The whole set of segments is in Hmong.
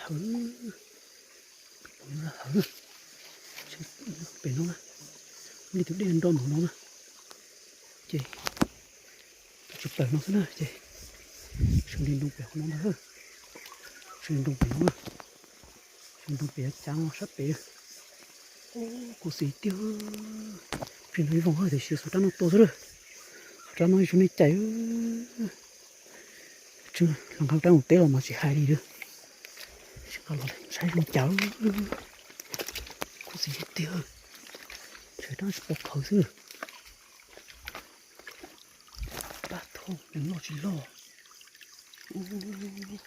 Hawv, hawv, pem no na, li tus dej nro ntawm no na, ces tsis plaws no xwb na ces sawv nti ntoo pem qhov no ntag, sawv nti ntoo pem no na, sawv nti ntoo pem cav no sab pem. Khuv xim tiag, plig no ib voog tiam sis xuas rab no tua xwb, xuas rab no ib zaug nej cais. Tseem hloov qab rab mus teb los mas tsis hais li lawm. Tsis nqa los saib zoo cas. Khuv xim tiag, tshuav rab tsis pom qhawv xwb. Pab thauj nws loj tsis loj.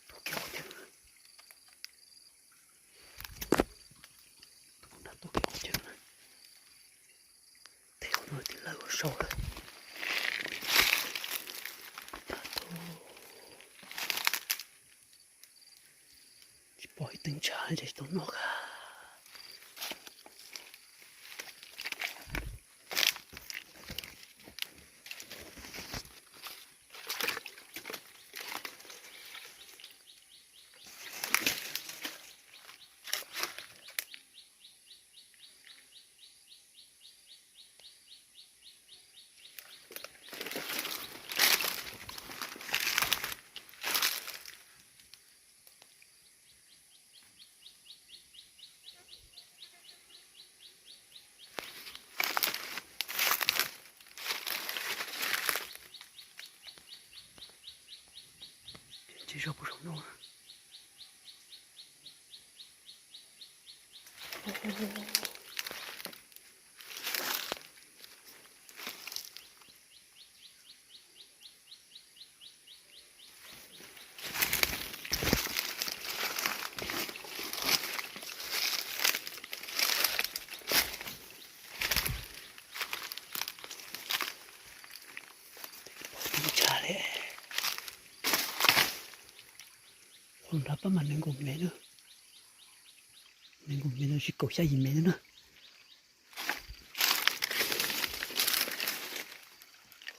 Tuaj kiag qhov chaw no, tuaj kiag qhov chaw no, tej qhov no tij lawj ua sau lawm. Tsis pom ib tug ntshav ces tsis tau noj kiag. Tsis zog puag saum no. Hauv nrad pab mas nees nkaum mev na, nees nkaum mev no tsis kaum xya yim mev na.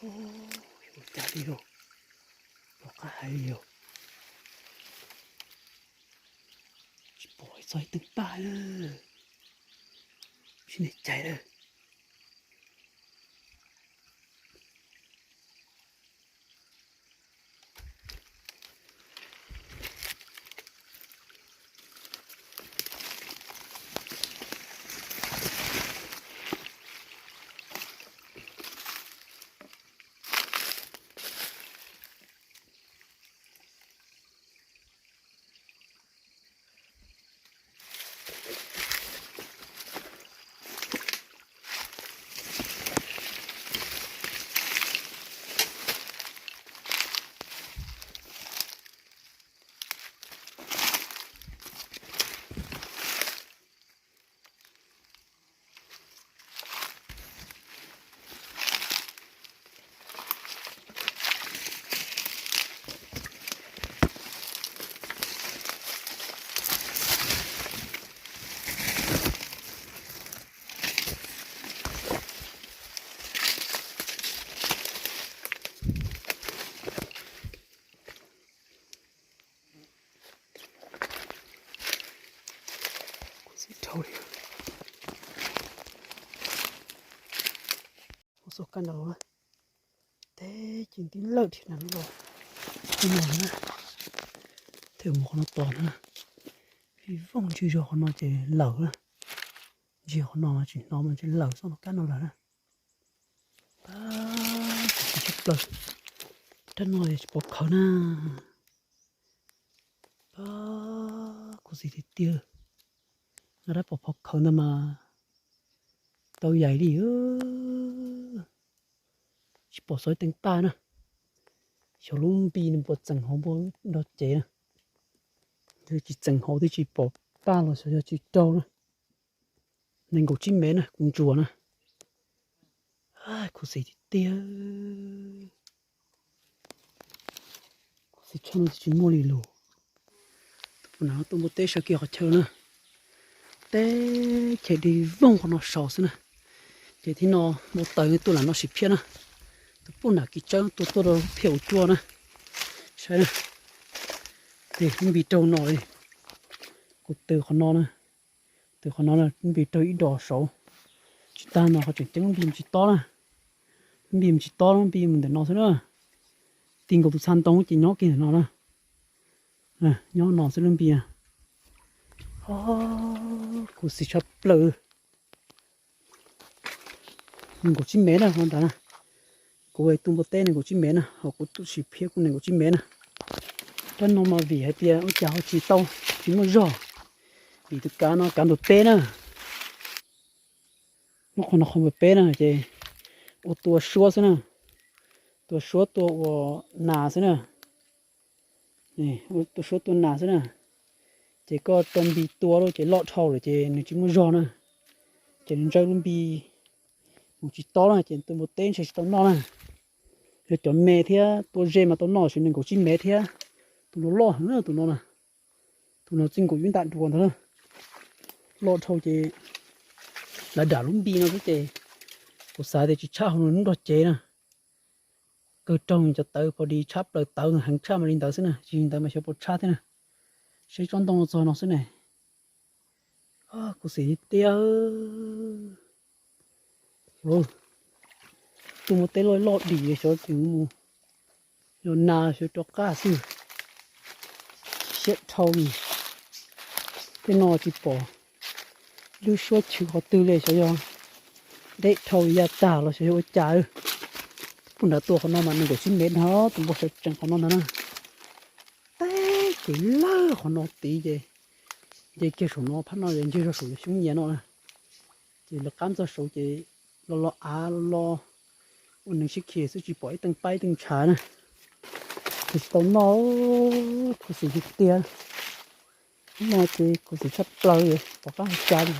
Ua cas li os, pom qab hais li os. Tsis pom txog ib tug paj lawm, tsis niam cais lawm. Kuv xav dhau li. Ua xov kaj ntawd teb ces tij lawj dhia nram no los, tij no na, thiaj mus qhov no tos na. Vij voog ntsia zog qhov no ces lawm na, ntsia qhov no tsis hnov mas ntshe lawm txoj no kab no lawm na. Pab, tsis tshaj plaws, rab no tsis pom qhawv na. Pab, khuv xim tiag tiag, nqa rab pom qhawv ntawd mas tau yaim li. pom xov teev paj na. Xyov lub npi nws puas txeem hauv npua nrog cev na. Twb tsis txeem hauv twb tsis pom paj los xyov yog tsis raug na. Nees nkaum tsib mev na kuv ntsuas na. Khuv xim tiag tiag. Khuv xim tshaj no twb tsis muaj li lus. Tus poj nam tuaj npua teb sawv kiag qhov chaw na. Teb chaws dig voog qhov no saud xwb na. Ces thib no npua taws tuaj lam no sim phiab na. Tus poj nam kiv tsawb tuaj tuaj rau phiab ua cuaj na. Saib na. Ces lub npi raug no li. Kuv tws qhov no na. Tws qhov no na, lub npi raug ib dos saud. Tsis tag no qhov tseem ceeb lub npi mus tsis tob na. Lub npi mus tsis tob, lub npi mus ntawm no xwb na. Ti nkaus tus txha ntoo ces nyob kiag ntawm no na. Nyob no xwb lub npi na. Khuv xim tshaj plaws. Nees nkaum tsib mev na qhov ntawd na. Kuv tuaj npua teb nees nkaum tsib mev na, ho kuv tuaj sim phiab kuj nees nkaum tsib mev na. Rab no mas vim hais tias ua cas ho tsis tau, tsis muaj zog, vim tus kav no kav ntug peb na. Lub qhov no qhov ntug peb na ces ua tua suab xwb na, tua suab tua ua nas xwb na. Tua suab tua nas xwb na. Ces koj rau npi tua lawm ces loj dhau lawm ces nws tsis muaj zog na. Ces nws ntsawj lub npi mus tsis tob na ces tus npua teb ntshe tsis tau noj na. Yog cov me thiab tua ze mas tau noj, nees nkaum tsib mev thiab. Tus no loj heev na tus no na. Tus no txij nkaus yus ntam duav ntag na. Loj dhau ces lav dam lub npi no xwb ces kuv xav tias tsis tshaj hauv nws lub nrog cev na. Kawg raug cov tawv pos dis tshab plaws, tawv heev tshaj mas li ntawd xwb na, tsis li ntawd mas xyov puas tshab thiab na. Saib tsob ntoo txog no xwb ne. Khuv xim tiag. Tuaj npua teb loj loj dim xyov tseem mus yog nas xyov rov qab xwb. Siab dhau li. Tej no tsis pom lub suab chwv qhov twg li, xyov yog deb dhau ya tag los xyov yog ua cas. Poj nrad tua qhov no mas nees nkaum tsib mev ntag, tus npua sawv tsees qhov no ntag na. Teb ces lawv qhov no tid ces nce kiag saum no, phab no nce zog saum xyoob nyias no na. Ces lawv qab txog saud ces los los av los los ua neeg sib khi xwb tsis pom ib teej paib ib teej ntshav na. Ces tsis tau noj, khuv xim tiag tiag. Hnub no ces khuv xim tshaj plaws, pom qab hais cas li.